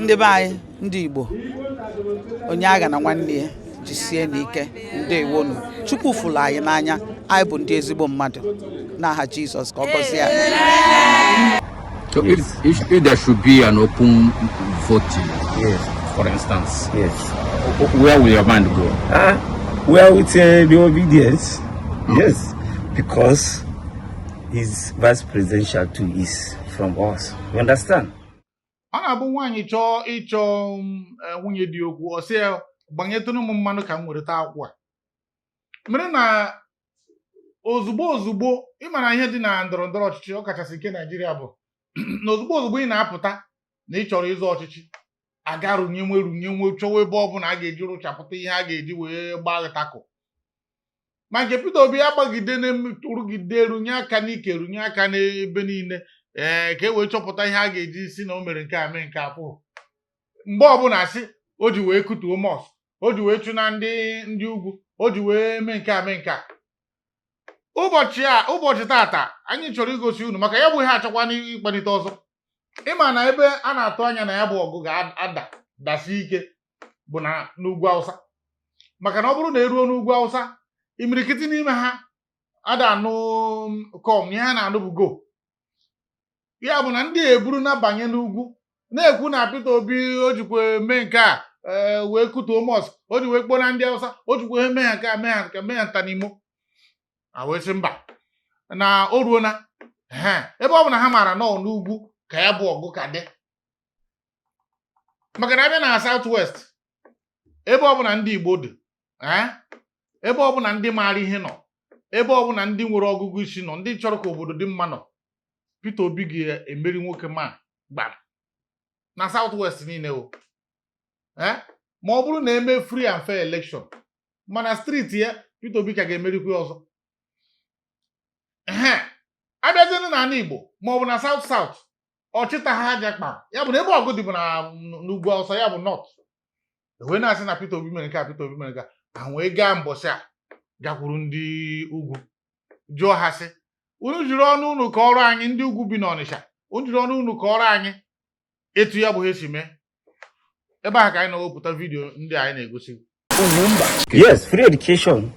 Ndị be anyị, ndị Igbo, onye agha na nwanne ya, jisie n'ike. Ndewonu. Chukwu fụrụ anyị n'anya. Anyị bụ ndị ezigbo mmadụ. N'aha Jizọs, ka ọ gọzie anyị. So if there should be an open voting, for instance, where will your mind go? Ah, we are with the Obidients. Yes, because his vice presidential too is from us. You understand? Ọ na-abụ nwaanyị chọọ ịchọ nwunye dị okwu, ọ sị ya, "Gbanyetụrụ m mmanụ ka m were taa akwụ." A mere na ozugbo ozugbo ịmara ihe dị na ndọrọ ndọrọ ọchịchị, ọ kachasị nke Naijiria, bụ na ozugbo ozugbo ị na-apụta na ị chọrọ ịzọ ọchịchị, aga runyenwe runyenwe, chọwa ebe ọ bụla a ga-eji rụchapụta ihe a ga-eji wee gbaa gị takụ. Ma nke Peter Obi agbagide rugide, runye aka n'ike, runye aka n'ebe niile, ee, ka e wee chọpụta ihe a ga-eji si na o mere nke a, mee nke afọ. Mgbe ọbụla sị o ji wee kutuo mosque, o ji wee chụna ndị ugwu, o ji wee mee nke a, mee nke a. Ụbọchị a, ụbọchị tata, anyị chọrọ igosi unu maka ya bụ ihe achọkwa ịkpalite ọzọ. Ịma na ebe a na-atụ anya na ya bụ ọgụ ga-ada dasi ike bụ na n'ugwu Awụsa, maka na ọ bụrụ na eruo n'ugwu Awụsa, imirikiti n'ime ha ada anụ come, ihe ha na-anụ bụ go. Ya bụ na ndị eburu na-abanye n'ugwu na-ekwu na Peter Obi o jikwa mee nke a, ee, wee kutuo mosque, o ji wee kpọna ndị Awụsa, o jikwa mee ha nke a, mee ha nke, mee ha nta n'Imo. A wee sị mba, na o ruo na ebe ọ bụ na ha maara nọ n'ugwu ka ya bụ ọgụ ka dị, maka na abịa na South West, ebe ọbụla ndị Igbo dị, ebe ọbụla ndị maara ihe nọ, ebe ọbụla ndị nwere ọgụgụ isi nọ, ndị chọrọ ka obodo dị mma nọ, Peter Obi ga-emeri nwoke ma gbara na South West niile o. Ma ọ bụrụ na eme free and fair election, mana steeti ya, Peter Obi ka ga-emerikwa ọzọ. Ehe, abịazienụ n'ala Igbo ma ọ bụ na South South, ọchịta ha aja kpam. Ya bụ na ebe ọgụ dị bụ na n'ugwu Awụsa, ya bụ North, wee na-asị na Peter Obi mere nke a, Peter Obi mere nke a. Ha wee gaa mbọsị a, gakwuru ndị ugwu, jụọ ha sị, "Unu jiri ọnụ unu ka ọrụ anyị, ndị ugwu bi n'Ọnịsha, unu jiri ọnụ unu ka ọrụ anyị etu ya bụ ha esi mee." Ebe ahụ ka anyị na-ewepụta video ndị anyị na-egosi. Yes, free education.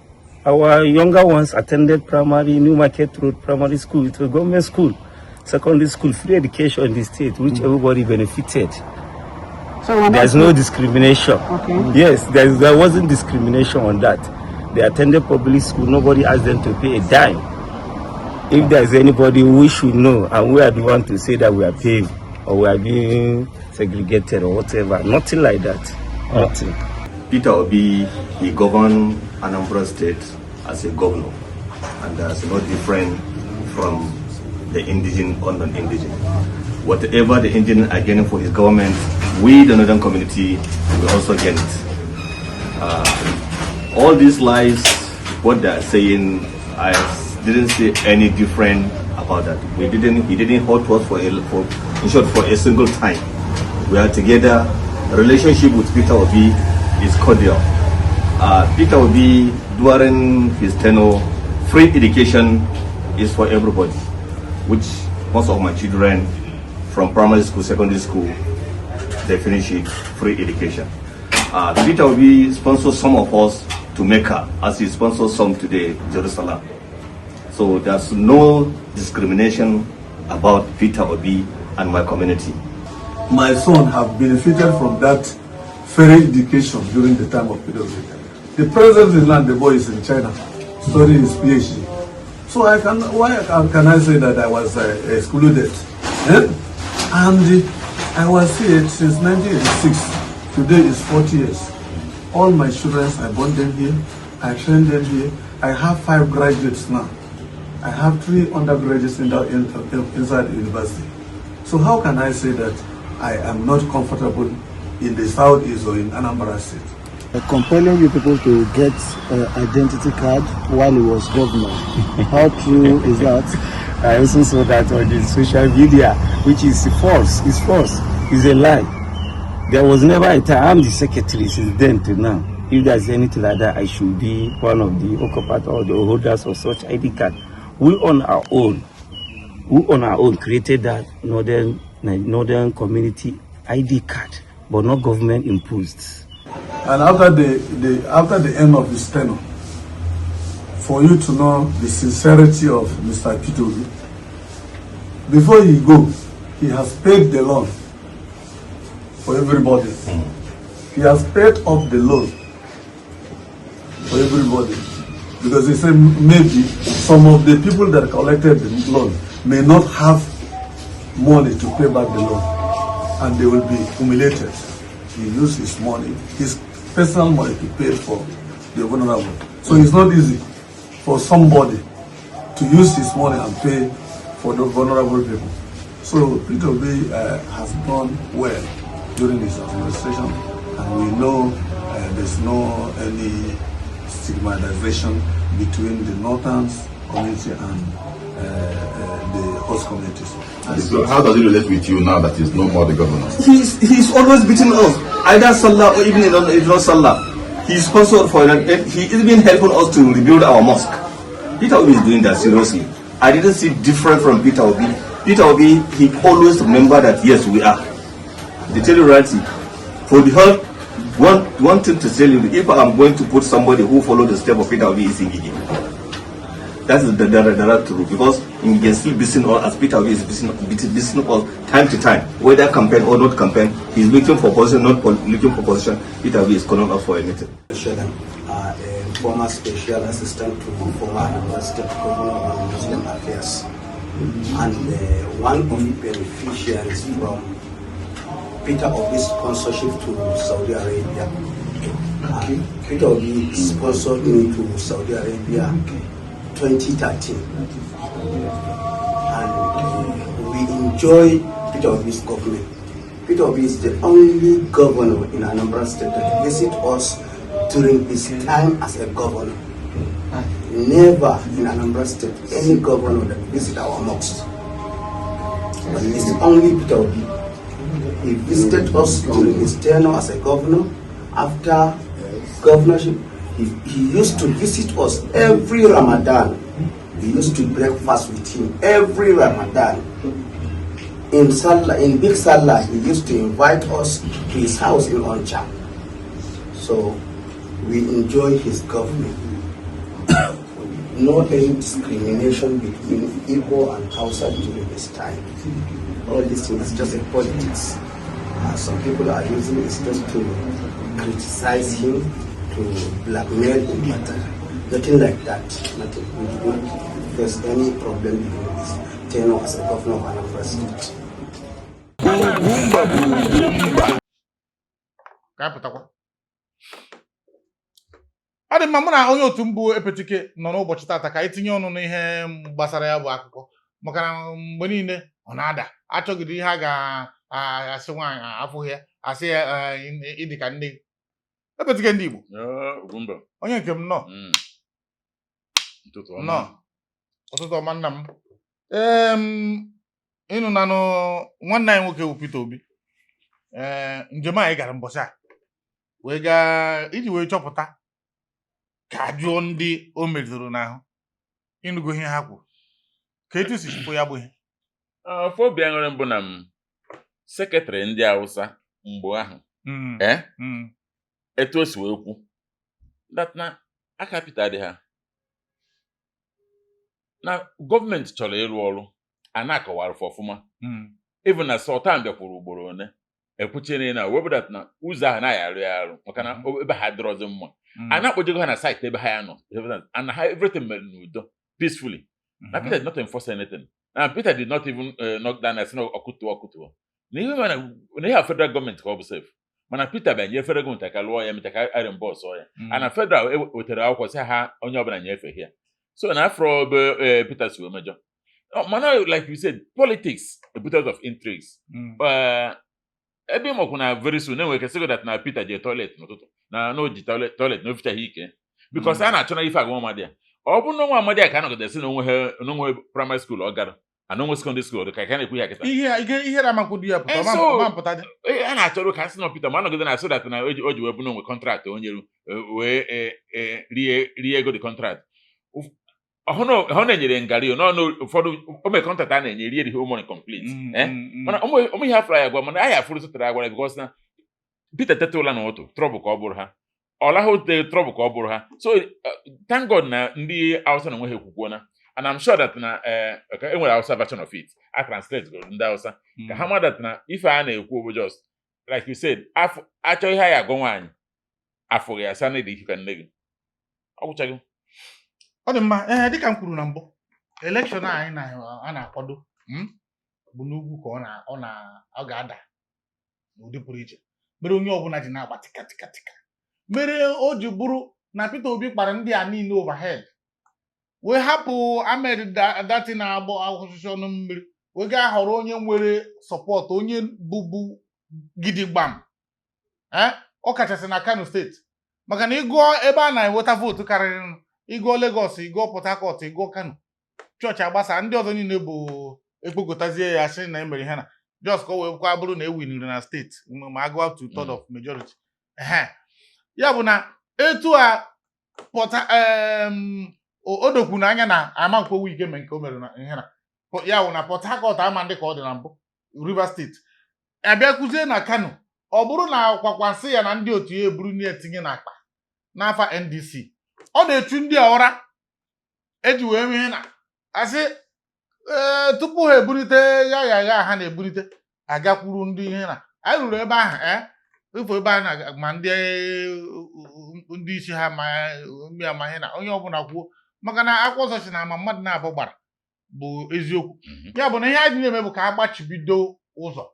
Our younger ones attended primary, New Market Road Primary School. It was government school, secondary school, free education in the state, which everybody benefited. So we're not There's no discrimination. Yes, there wasn't discrimination on that. They attended public school. Nobody asked them to pay a dime. If there's anybody, we should know, and we are the one to say that we are paying or we are being segregated or whatever. Nothing like that. Nothing. Peter Obi, he governed Anambra State as a governor, and that's no different from the indigene or non-indigene. Whatever the indigene are getting for his government, we, the northern community, will also get it. All these lies, what they are saying, I didn't see any different about that. We didn't, he didn't hurt us for, in short, for a single time. We are together. Relationship with Peter Obi is cordial. Peter Obi, during his tenure, free education is for everybody, which most of my children from primary school, secondary school, they finish it, free education. Peter Obi sponsors some of us to Mecca, as he sponsors some today, Jerusalem. So there's no discrimination about Peter Obi and my community. My son have benefited from that free education during the time of Peter Obi. The president in land, the boy is in China, studying his PhD. So I can, why can I say that I was excluded? Eh? And I was here since 1986. Today is 40 years. All my children, I born them here, I trained them here. I have five graduates now. I have three undergraduates inside the university. So how can I say that I am not comfortable in the Southeast or in Anambra State? Compelling you people to get identity card while he was governor. How true is that? I also saw that on the social media, which is false. It's false. It's a lie. There was never a time. I'm the secretary since then to now. If there's anything like that, I should be one of the occupants or the holders of such ID card. We on our own created that northern community ID card. but not government imposed. And after the end of his tenure, for you to know the sincerity of Mr. Peter Obi, before he go, he has paid the loan for everybody. He has paid off the loan for everybody because he said maybe some of the people that collected the loan may not have money to pay back the loan and they will be humiliated. He used his money, his personal money, to pay for the vulnerable. So it's not easy for somebody to use his money and pay for the vulnerable people. So Peter Obi has done well during his administration, and we know there's no any stigmatization between the northern community and the host communities. And So how does it relate with you now that he's no more the governor? He's always beating us, either Salah or even if not Salah. He's sponsored for it. He is been helping us to rebuild our mosque. Peter Obi is doing that seriously. I didn't see different from Peter Obi. Peter Obi, he always remember that yes, we are. The tell you reality, for the whole one thing to tell you, if I'm going to put somebody who follow the step of Peter Obi is Ngige. That is the truth, because Ngige is still beating us as Peter Obi is beating us time to time, whether campaign or not campaign. He's looking for position, not looking for position. Peter Obi is calling us for a meeting. A former special assistant to former Anambra State Governor on Muslim Affairs, and one of the beneficiaries from Peter Obi's sponsorship to Saudi Arabia. Peter Obi sponsored me to Saudi Arabia 2013, and we enjoy Peter Obi's government. Peter Obi is the only governor in Anambra State that visit us during his time as a governor. Never in Anambra State any governor that visit our mosques. But it's only Peter Obi. He visited us during his tenure as a governor. After governorship, he used to visit us every Ramadan. We used to breakfast with him every Ramadan. In Salah, in Big Salah, he used to invite us to his house in Onitsha. So we enjoy his government. No any discrimination between Igbo and Hausa during his time. All these things is just a politics. Some people are using it just to criticize him, to blackmail him, but nothing like that. Nothing. We did not face any problem during his tenure as a governor of Anambra State. Ka anyị pụtakwa. Ọ dị mma. Mụ na onye otu mbụ Epetike nọ n'ụbọchị tata ka anyị tinye ọnụ n'ihe gbasara ya bụ akụkọ, maka na mgbe niile ọ na-ada achọgide ihe a ga-asị nwaanyị afụghị ya, asị ya, eh, ịdị ka nne gị. Epetike ndị Igbo. Ugwumba. Onye nke m nọ. Ụtụtụ ọma. Nnọọ, ụtụtụ ọma, nna m. Ịnụ nanụ nwanne anyị nwoke bụ Peter Obi, ee, njem anyị gara mbọchị a wee gaa iji wee chọpụta ka a jụọ ndị o meritụrụ n'ahụ. Ịnụgo ihe ha kwuru, ka etu si chụpụ ya bụ ihe? Ofu obi aṅụrị mbụ na m secretary ndị Hausa mgbe ahụ, etu o si wee kwu that na aka Peter dị ha na gọọmenti chọrọ ịrụ ọrụ a na-akọwara ọfụma. Even na Sultan bịakwuru ugboro one ekwuchere na wepụ that na ụzọ ahụ naghị arụ ya arụ, maka na ebe ha adịrọzi mma. A na-akpọjego ha na site ebe ha ya nọ and ha everything mere n'udo, peacefully, na Peter did not enforce anything, na Peter did not even knock down, asị na ọkụtuo ọkụtuo na ihe mere na ihe a federal gọọmenti ka ọ bụ sef, mana Peter bịa nye federal gọọmenti aka lụọ ya, mecha ka a reimburse ya. And na federal wetara akwụkwọ sị ha onye ọbụla nyefee ya. So na afro ebe Peter si wee mejọ. Mana like you said, politics, a bit of intrigues. Ebe ịmakwu na very soon enwere ike sịgo that na Peter jee toilet n'ụtụtụ na o ji toilet na ofichaghị ike, because a na-achọ na ife agwa amadi ya. Ọ bụrụ na nwa amadi a ka a nọgide sị na onwe ha na onwe primary school ọ gara ana onwe secondary school ọ dị ka a na-ekwu ya kịta. Ihe amakwudu ya pụta. Ọma mpụta dị. A na-achọrọ ka a sị na Peter ma anọgide na so that na o ji wee bụ na onwe contract o nyere wee wee rie ego dị contract ọhụ na-enyere ngarị n'ọnụ ụfọdụ o mere contract a na-enye rie the whole money complete. Mana ụmụ ihe afụrụ ya agwa, mana anyị afụrụ sụtara agwara because na Peter teta ụla n'ụtụ, trouble ka ọ bụrụ ha. Ọ lahụ te, trouble ka ọ bụrụ ha. So thank God na ndị Hausa na onwe ha ekwukwuona, and I'm sure that na okay, enwere Hausa version of it a translate goro ndị Hausa ka ha ma that na ife a na-ekwu bụ just like you said, afọ achọ ihe anyị agwa nwaanyị afụghị ya sa na ike ka nne gị ọ gwụchaghị. Ọ dị mma. Ee, dịka m kwuru na mbụ, election a anyị a na-akwado bụ n'ugwu ka ọ ga-ada n'ụdị pụrụ iche, mere onye ọbụla ji na-agba tika tika tika, mere o ji bụrụ na Peter Obi kpara ndị a niile overhead wee hapụ Ahmed Datti na-agbọ osisi ọnụ mmiri, wee gaa họrọ onye nwere support, onye bụbu gidigbam, ee, ọ kachasị na Kano Steeti, maka na ịgụọ ebe a na-enweta vootu karịrị, ịgụọ Lagos, ịgụọ Port Harcourt, ịgụọ Kano, chọọchị agbasa, ndị ọzọ niile bụ ekpokọtazie ya sị na emere ihe na just ka o wee kwa bụrụ na ewiniri na steeti ma agụọ up to third of majority. Ehe. Ya bụ na etu a pọta o dokwu n'anya na ama nkwe Wike mee nke o mere na ihe na ya bụ na Port Harcourt ama ndị ka ọ dị na mbụ, Rivers Steeti abịa kụzie na Kano, ọ bụrụ na kwakwasị ya na ndị otu ya eburu na etinye n'akpa n'afa NDC, ọ na-echu ndị a ụra eji wee mee ihe na asị ee tupu ha ebulite ya ya ya ha na-ebulite agakwuru ndị ihe na anyị ruru ebe ahụ, ee, ifo ebe a na ma ndị isi ha ma mmiri ama ihe na onye ọbụla kwuo, maka na akwụkwọ nsọ si na ama mmadụ na-abụ gbara bụ eziokwu. Ya bụ na ihe anyị na-eme bụ ka a gbachibido ụzọ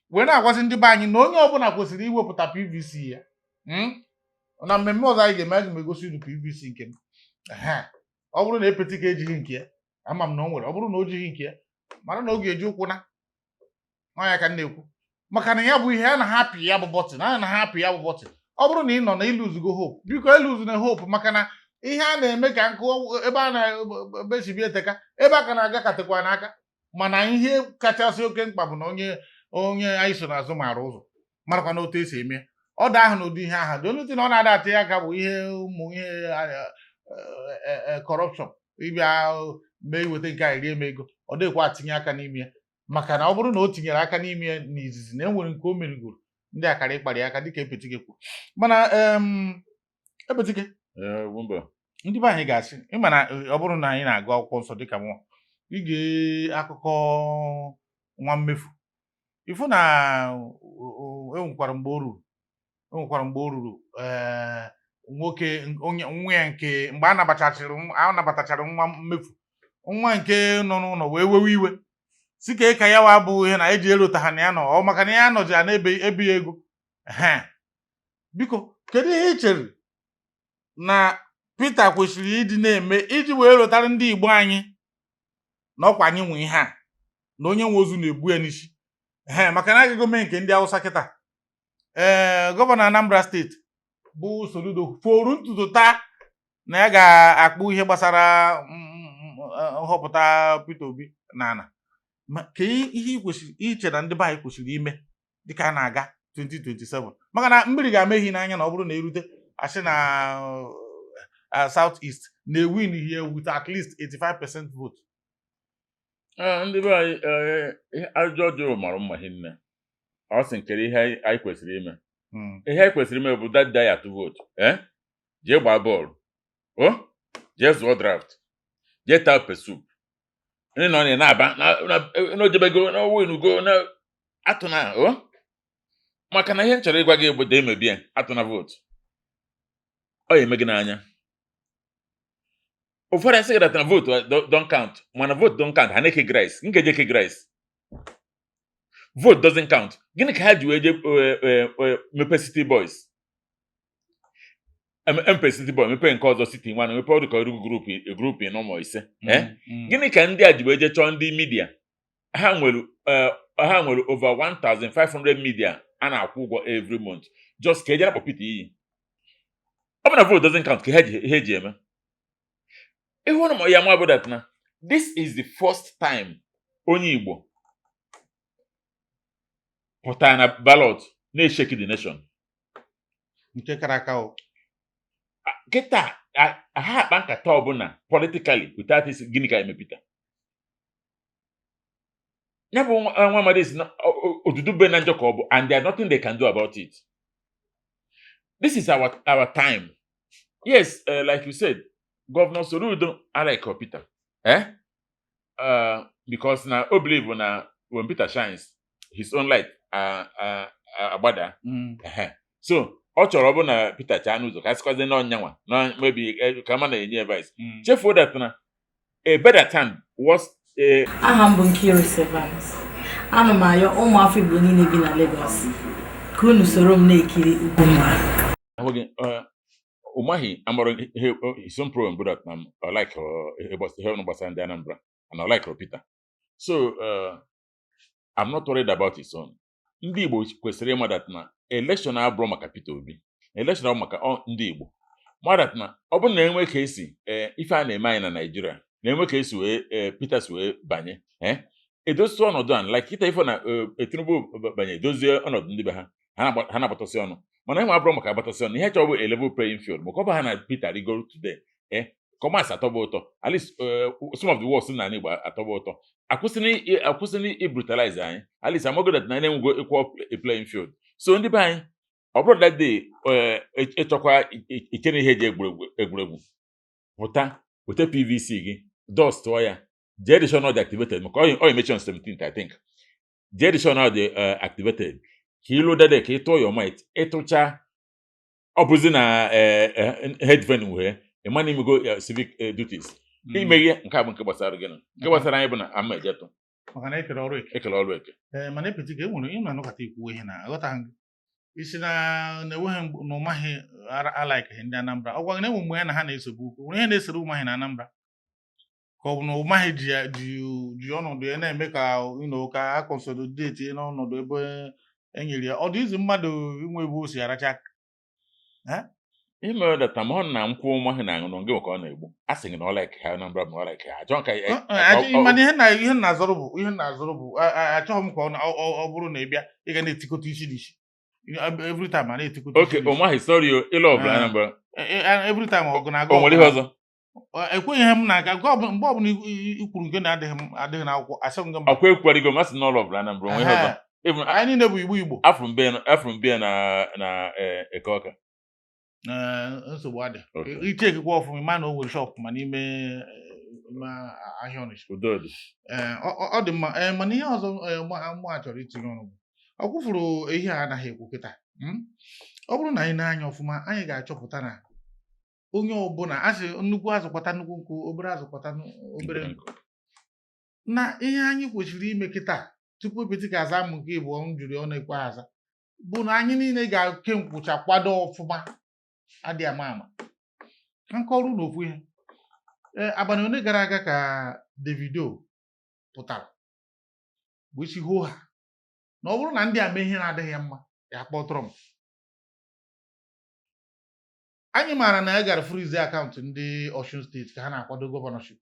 wee na-agwazi ndị be anyị na onye ọbụla kwesịrị iwepụta PVC ya. Na mmemme ọzọ anyị ga-eme, aga m egosi unu PVC nke m. Ehe. Ọ bụrụ na epeti ka ejighị nke ya, ama m na o nwere. Ọ bụrụ na o jighị nke ya, mara na ọ ga-eji ụkwụ na ọnya ka m na-ekwu, maka na ya bụ ihe a na-ahapụ ya bụ button a na-ahapụ ya bụ button. Ọ bụrụ na ị nọ na iluzugo hope, biko eluzu na hope, maka na ihe a na-eme ka nkụ ebe a na-ebesibi eteka ebe a ka na-aga katekwa n'aka. Mana ihe kachasị oke mkpa bụ na onye anyị so n'azụ maara ụzọ, marakwa na otu esi eme ọ da ahụ n'ụdị ihe ahụ. The only thing ọ na-ada atị aka bụ ihe ụmụ ihe corruption, ịbịa mee iweta nke a rie m ego. Ọ dịghịkwa atinye aka n'ime ya, maka na ọ bụrụ na o tinyere aka n'ime ya n'izizi na e nwere nke o merigoro ndị akara ịkpara ya aka, dịka Epetike kwuru. Mana Epetike, Ee, mba. ndị be anyị ga-asị, ịma na ọ bụrụ na anyị na-agụ akwụkwọ nsọ dịka nwa ige akụkọ nwa mmefu, ifu na enwekwara mgbe o ruru ee nwoke onye nwa ya nke mgbe a nabatachara nwa mmefu, nwa nke nọ n'ụlọ wee wewe iwe si ka ka ya wa bụ ihe na eji erota ha na ya nọ ọ maka na ya nọzi ya na-ebe ebi ya ego. Ehe. Biko, kedu ihe ị chere na Peter kwesịrị ịdị na-eme iji wee rotara ndị Igbo anyị na ọkwa anyị nwe ihe a na onye nwe ozu na-ebu ya n'isi? Ee, maka na agaghị mee nke ndị Hausa kịta. Ee, gọvanọ Anambra Steeti bụ Soludo foru ntutu taa na ya ga-akpụ ihe gbasara nhọpụta Peter Obi na ana ma ka ihe ị kwesịrị iche na ndị be anyị kwesịrị ime dịka a na-aga 2027, maka na mmiri ga-ama ehi n'anya na ọ bụrụ na erute asị na South East na-ewin here with at least 85% vote. Ee, ndị be anyị, ihe ajụjụ ọjọọ mara mma hinne. Ọ sị nkere ihe anyị kwesịrị ime. Ihe anyị kwesịrị ime bụ that day atụ vootu, eh, jee gbaa bọọlụ, o jee zụọ draft, jee taa pepper soup, ndị nọ na na-aba n'ojebego na winugo na atụna o, maka na ihe m chọrọ ịgwa gị bụ da emebie atụna vootu, ọ ya eme gị n'anya. Ụfọdụ asị gị that na vote don't count, mana vote don't count, ha na-eke rice nkeji eke rice. Vote doesn't count, gịnị ka ha ji wee je mepe City Boys, mpe City Boy, mepe nke ọzọ City nwa, mepe ọdụ ka ọrụ group ịnọ ise, eh? Gịnị ka ndị a ji wee je chọọ ndị media ha nwere? Ha nwere over 1500 media a na-akwụ ụgwọ every month just ka ejere akpọ Peter iyi. Ọ bụ na vote doesn't count ka ihe eji eme ihe ụnụ ya nwa bụ that na this is the first time onye Igbo pụtara na ballot na-eshake the nation. Nke kara aka o. Kịta ha akpa nkata ọbụla politically without isi gịnị ka eme Peter ya bụ nwa amadi si na odudu be na njọ ka ọ bụ, and there are nothing they can do about it. This is our time. Yes, like you said, Governor Soludo, I like Peter, eh? Because na o believe na when Peter shines, his own light agbada. Ehe. So ọ chọrọ ọ bụ na Peter chaa n'ụzọ ka a sịkwazie na ọnyanwa na maybe ka ma na-enye advice. Chefuo that na a better time was Aha m bụ Nkiru Evans. Ana m ayọ ụmụafọ Igbo niile bi na Lagos ka unu soro m na-ekiri Ugwumba. Ahụghị Umahi amụrụ ihe. His own problem bụ that na ọ like ihe ọnụ gbasara ndị Anambra and ọ like Peter. So I'm not worried about his own. Ndị Igbo kwesịrị ịma that na election abụrụ maka Peter Obi, election abụrụ maka ndị Igbo, ma that na ọ bụrụ na enwe ka esi ife a na-eme anyị na Naịjirịa na-enwe ka esi wee Peter si wee banye, edozi ọnọdụ a, like kịta ife na Tinubu banye edozie ọnọdụ ndị be ha, ha na-agbatọsị ọnụ. Mana enwe abụrụ maka agbatọsị ọnụ, ihe chọrọ bụ a level playing field, maka ọ bụ ha na Peter rigoro today, commerce atọba ụtọ, at least some of the works na Igbo atọba ụtọ, akwụsịrị i brutalize anyị. At least amago that na enwego equal playing field. So ndị be anyị, ọ bụrụ that day ịchọkwa ichere ihe eji egwuregwu egwuregwu, pụta weta PVC gị, dust tụọ ya, jee dị sure na ọ dị activated, maka ọ emechi on 17th, I think. Jee dị sure na ọ dị activated, ka ilu dede ka ị tụọ your might. Ịtụcha, ọ bụzi na head ven wee ịma na imego civic duties. Imeghe nke a bụ nke gbasara gị, nke gbasara anyị bụ na ama ejetụ. Maka na ekere ọrụ eke. Ekele ọrụ eke. Ee, mana epeti ka e nwere ị na-anọkọta ikwu ihe na aghọtaghị gị isi na na-enweghị na Ụmaghị alaikeghị ndị Anambra. Ọ gwa gị na enwe mgbe ya na ha na-esogbu okwu, nwere ihe na-esere Ụmaghị na Anambra, ka ọ bụ na Ụmaghị ji ya ji ọnọdụ ya na-eme ka ka a consolidate n'ọnọdụ ebe e nyere ya. Ọ dị izi mmadụ inwe ebe o si aracha aka. Ihe mere data ma ọ na nkwụ Ụmaghị na-aṅụ na ngị ka ọ na-egbu, a sị gị na ọ like ha Anambra, ma ọ like ha achọ ka Mana ihe na-azọrọ bụ achọghị m ka ọ bụrụ na ị bịa, ị ga na-etikọta isi n'isi every time a na-etikọta oke isi n'isi. Ụmaghị, sorry o, ịlụ ọbụla Anambra. Every time ọgụ na-aga. O nwere ihe ọzọ? Ekweghị ihe m na-aga nke mgbe ọbụla i kwuru nke na-adịghị m adịghị n'akwụkwọ, asị m gị mba. Ọkwa ekwukwarigo m, asị na ọlụ ọbụla Anambra onwe ihe ọzọ. Even Anyị niile bụ Igbo Igbo. Afụrụ m be na Eke Ọka. Ee, nsogbu adị. Okay. Ichekikwa ọfụma, ma na o nwere shop ma n'ime ma ahịa Ọnịsha. Udo dị. Ee, ọ dị mma. Ee, mana ihe ọzọ mụ a chọrọ itinye ọnụ bụ ọ kwụfụrụ ihe a anaghị ekwu kịta, Ọ bụrụ na anyị na-anya ọfụma, anyị ga-achọpụta na onye ọbụla a sị nnukwu azụ kwata nnukwu nkụ, obere azụ kwata obere nkụ, na ihe anyị kwesịrị ime kịta tupu epeti ka aza m nke ịbụọ m jụrụ ọ na-ekwe aza bụ na anyị niile ga-eke nkwụcha kwado ọfụma. Adị ama ama ka nkọrụ n'ofu ihe. Ee, abalị one gara aga ka Davido pụtara bụ isi hoo ha na ọ bụrụ na ndị a mee ihe na-adịghị ya mma, ya kpọọ Trump. Anyị maara na ya gara freeze account ndị Osun State ka ha na-akwado governorship.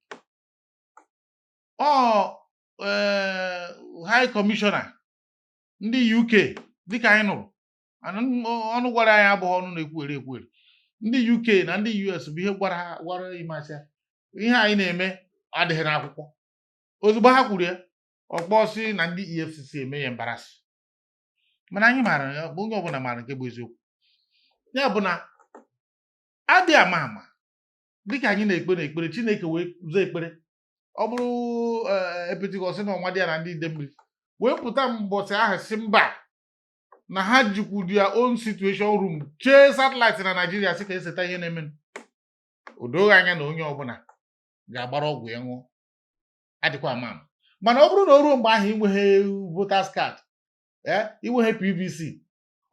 Ọ ee, high commissioner ndị UK, dịka anyị nụrụ ọnụ gwara anyị, abụghị ọnụ na-ekwugheri ekwugheri, ndị UK na ndị US bụ ihe gwara ha, gwara imasịa ihe anyị na-eme adịghị n'akwụkwọ. Ozugbo ha kwuru ya, ọkpọ sị na ndị EFCC eme ya embarrass. Mana anyị maara ya bụ onye ọbụla maara nke bụ eziokwu ya bụ na adị ama ama, dịka anyị na-ekpe n'ekpere Chineke wee zaa ekpere, ọ bụrụ epetikọsị na ọnwa dị ya na ndị ide mmiri wee pụta mbọsị ahụ si mba na ha jikwu their own situation room chee satellite na Naịjirịa, sị ka eseta ihe na-eme. O doghị anya na onye ọbụla ga-agbara ọgwụ ya ṅụọ. Adịkwa ama ama, mana ọ bụrụ na o ruo mgbe ahụ inweghị voters card, inweghị PVC,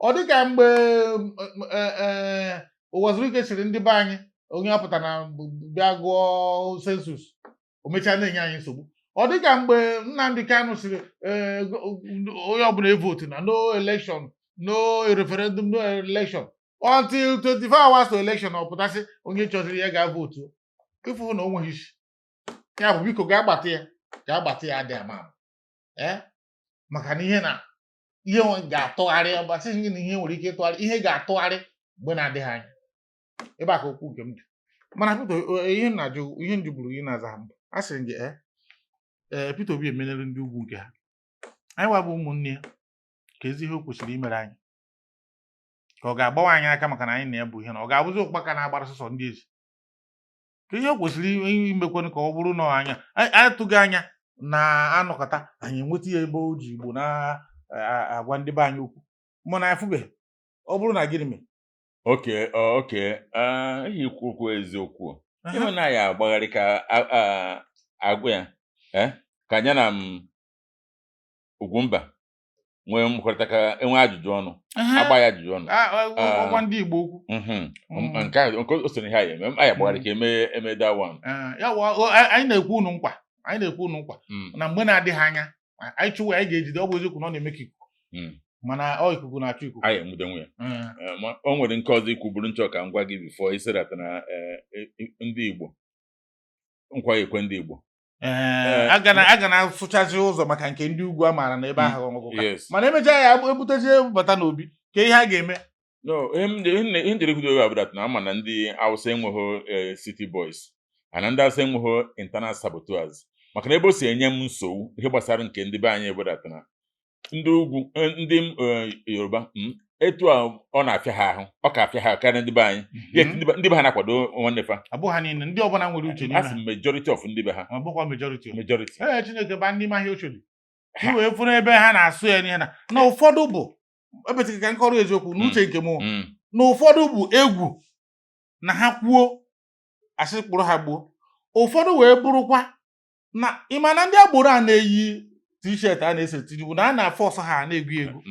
ọ dịka mgbe Ụwazurike siri ndị be anyị onye apụta na bịa gụọ census, o mechaa na-enye anyị nsogbu. Ọ dịka mgbe Nnamdi Kanu siri onye ọbụla evotu na no election, no referendum, no election until 24 hours to election, ọ pụtasị onye chọziri ya ga-votu. Ịfụ na o nweghị isi ya bụ biko ga-agbata ya, ga-agbata ya. Adị ama ama, ee, maka na ihe na ihe ga-atụgharị, ọgbasịghị gị na ihe nwere ike ịtụgharị, ihe ga-atụgharị mgbe na-adịghị anya. Ebe a ka okwu nke m dị. Mana Peter, ihe m na-ajụ, ihe m jụburu gị na-aza mbụ, a sịrị gị ee, Peter Obi emenere ndị ugwu nke ha, anyị nwa bụ ụmụnne ya, ka ezi ihe o kwesịrị imere anyị. Ka ọ ga-agbawa anyị aka maka na anyị na-ebu ihe na ọ ga-abụzi ụkpaka na-agbara sọsọ ndị ezi, ka ihe o kwesịrị imekwanụ ka ọ bụrụ na anya anyị atụghị anya na-anọkọta, anyị enweta ya ebe o ji Igbo na-agwa ndị be anyị okwu, mana anyị afụbeghị. Ọ bụrụ na gịnị mere? Okay, ihe ikwu okwu eziokwu. Ịhụ na ya agbagharị ka agwa ya, ka anya na m Ugwumba nwee mmekọrịta, ka enwee ajụjụ ọnụ, agba ya ajụjụ ọnụ. Ọgwa ndị Igbo okwu. Nke ahụ nke o so na ihe anyị eme, anyị agbagharị ka eme that one. Ya wụ, anyị na-ekwu unu nkwa, anyị na-ekwu unu nkwa na mgbe na-adịghị anya anyị chụwa, anyị ga-ejide. Ọ bụ eziokwu na ọ na-eme ka ikuku, mana ọ ikuku na-achụ ikuku. Anyị enwude nwe ya. O nwere nke ọzọ ikwu bụrụ nchọ ka m gwa gị before iserata na ndị Igbo nkwa ekwe ndị Igbo. Ee, aga na asụchazi ụzọ maka nke ndị ugwu a maara na ebe ahụ ọgụgụ ka mana emechaa ya ebutezie bata n'obi ka ihe a ga-eme. No, ihe m jere kwudo bụ that na ama na ndị Hausa enweghị city boys ana ndị Hausa enweghị internal saboteurs, maka na ebe o si enye m nsogbu ihe gbasara nke ndị be anyị bụ that na ndị ugwu, ndị Yoruba, etu a ọ na-afịa ha ahụ, ọ ka afịa ha karịa ndị be anyị. Yet ndị be ha na-akwado nwanne fa. Abụghị ha niile, ndị ọbụla nwere uche n'ime Asị m majority of ndị be ha. Ha. Ọ bụkwa majority o. Majority. Ee, Chineke ba n'ime ahịa Oshodi i wee fụrụ ebe ha na-asụ ya n'ihe na ụfọdụ bụ ebetịghị ka nkọrọ eziokwu n'uche nke m, na ụfọdụ bụ egwu na ha kwuo asị kpụrụ ha gbuo, ụfọdụ wee bụrụkwa na ịma na ndị agboro a na-eyi T-shirt a na-ese Tinubu na a na-afọsụ ha na-egwu egwu.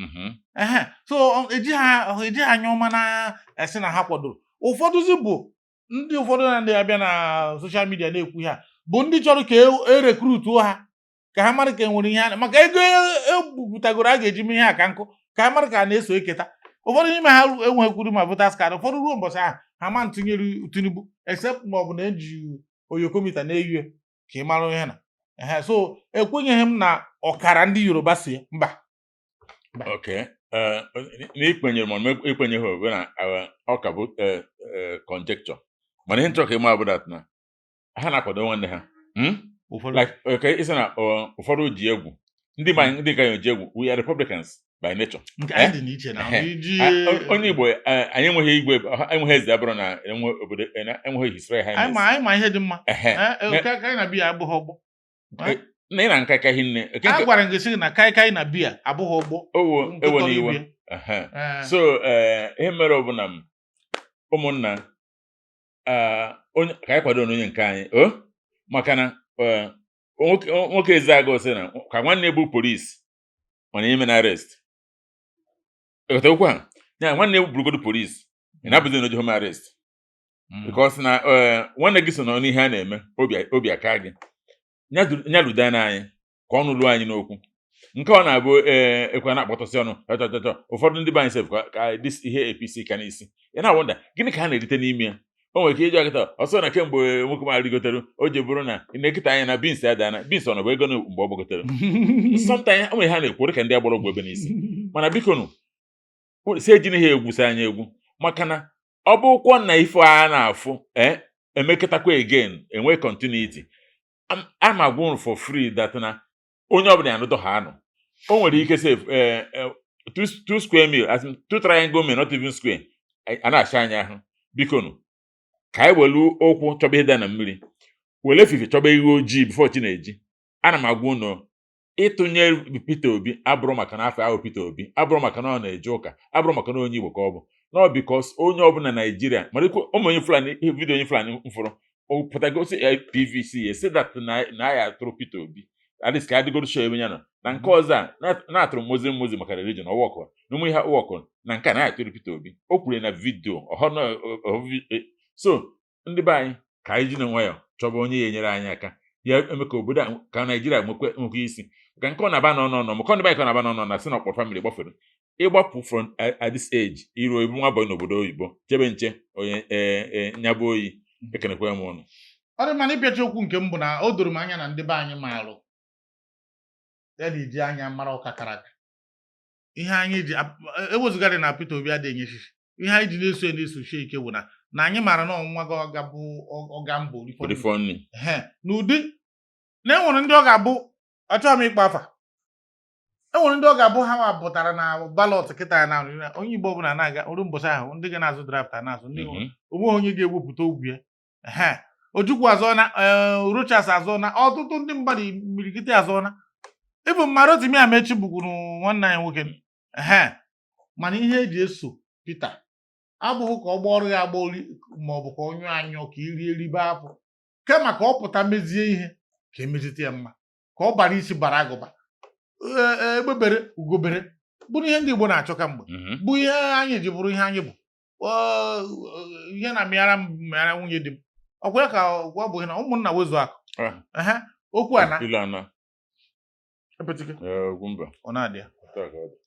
Ehe, so eji ha anya ọma na-esi na ha kwadoro. Ụfọdụzi bụ ndị ụfọdụ na ndị abịa na social media na-ekwu ha bụ ndị chọrọ ka erecruituo ha ka ha mara ka e nwere ihe a maka ego ebupụtagoro a ga-eji mee ihe a ka nkụ, ka ha mara ka a na-eso eketa. Ụfọdụ n'ime ha enweghịkwuru ma voters card. Ụfọdụ ruo mbọchị ahụ ha ma ntụnyere Tinubu except ma ọ bụ na eji oyokomita na-eyu ka ị mara ihe na ehe. So ekwenyeghị m na ọkara ndị Yoruba si ya mba. Okay. N'ikwenyere ma ọ ikwenyeghị bụ na ọ ka bụ conjecture, mana ihe nchọ ka ịma bụ that na ha na-akwado nwanne ha. Ụfọdụ. Like, okay, ịsị na ụfọdụ ji egwu, ndị ma ndị ka ji egwu. We are Republicans by nature. Nke anyị dị n'iche na iji Onye Igbo, anyị enweghị igwe, enweghị eze, abụrụ na enwe obodo, na enweghị His Royal anyị Highness. ma anyị ma ihe dị mma. Kaikai na biya abụghị ọgbọ. Na ị na nka ka hinne. A gwara m gị sị na kaikai na biya abụghị ọgbọ. Owo Nke ewe tọrọ n'iwe. ibie. So ihe mere ọ bụ na m ụmụnna, onye ka anyị kwado onye nke anyị o, maka na nwoke Ezeagụ sị na ka nwanne bụ polisi mana ime na arrest. Ịghọta okwu a? Ya nwanne burugodo polisi, ị na-abụzi na oji home arrest, because na nwanne gị so nọ n'ihe a na-eme, obi aka gị ya ludo na anyị ka ọ nụlụ anyị n'okwu nke ọ na-abụ ee ekwe na-akpọtọsị ọnụ chọchọchọchọ. Ụfọdụ ndị be anyị sef ka this ihe APC ka n'isi ị na-awonder gịnị ka ha na-erite n'ime ya. O nwere ike ịjụ akịta ọsọ na kemgbe nwoke ma rigotere o ji bụrụ na na-ekịta anya na beans adana, beans ọ nọbụ ego na mgbe ọ gbagotere. Sometimes o nwere ha na-ekwu dịka ndị agbara ọgwụ ebe n'isi, mana biko nụ si ejina ha egwusi anya egwu, maka na ọ bụrụkwa na ife a na-afụ emekọtakwa again enwe continuity. Ama agwa unu for free that na onye ọbụla ya anụdọ ha anọ, o nwere ike sef two square meal, as in two triangle meal, not even square, a na-acha anya ahụ. Biko nụ ka anyị welu ụkwụ chọba ihe dị na mmiri, were efife chọba ihe ojii before chi na-eji. Ana m agwa unu, ịtụnye Peter Obi abụrụ maka na afọ ahụ Peter Obi abụrụ maka na ọ na-eje ụka, abụrụ maka na onye Igbo ka ọ bụ nọ, because onye ọbụla Naijiria mara ikwu ụmụ onye Fulani. Video onye Fulani m fụrụ o pụtagosi PVC ya si that na ya atụrụ Peter Obi, at least ka adịgoro show ebe ya nọ na nke ọzọ a na-atụrụ Muslim Muslim maka religion ọwọkụ na ụmụ ihe ọwọkụ na nke a na atụrụ Peter Obi. O kwuru na video ọhọ na so ndị be anyị, ka anyị ji na nwayọ chọba onye ya enyere anyị aka ya eme ka obodo a, ka Naijiria nwekwe isi ka nke ọ na-aba nọ nọ nọ maka ndị be anyị ka ọ na-aba nọ nọ na si na ọkpọ family gbafere ịgbapụ from at this age iruo ibu nwa boy n'obodo oyibo chebe nche onye ee nyabụ oyi. Ekenekwe m ụnụ. Ọ dị mma na ịbịacha okwu nke m bụ na o doro m anya na ndị be anyị maalụ ya na-eji anya mara ụka kara aka. Ihe anyị ji ewezụgarị na Peter Obi adịghị enye shishi, ihe anyị ji na-eso ya na-esochi ike bụ na anyị maara na ọnwụnwa gị ọga bụ ọga mbụ rifọ nri. Ehe, n'ụdị na e nwere ndị ọ ga-abụ achọghị m ịkpọ afa e. Enwere ndị ọ ga-abụ ha ma pụtara na ballot kịta na onye Igbo ọbụla na-aga oru mbọchị ahụ, ndị ga na-azụ draft a na-azụ ndị onweghị onye ga-ewepụta ogwu ya. Ehe, Ojukwu azọna, Rochas azọna, ọtụtụ ndị mmadụ imirikiti azọna, ịbụ mma Rotimi Amechi bụkwuru nwanne anyị nwoke. Ehe, mana ihe eji eso Peter abụghị ka ọ gbọọrọ ya agba ori ma ọ bụ ka ọ nyụọ anyụ ka irie ribe afọ, kama ka ọ pụta mezie ihe ka emezite ya mma, ka ọ bara isi bara agụba. Ee, egbebere ugobere bụrụ ihe ndị Igbo na-achọ kamgbe, bụ ihe anyị ji bụrụ ihe anyị bụ. Ihe na mịara m mịara nwunye di m, ọkwa ya ka ọ bụghị na ụmụnna wezu akụ. Ehe, okwu a na Ilu ana. Epetike. Ee, Ugwumba. Ọ na-adị ya. Otu a ka ọ dị.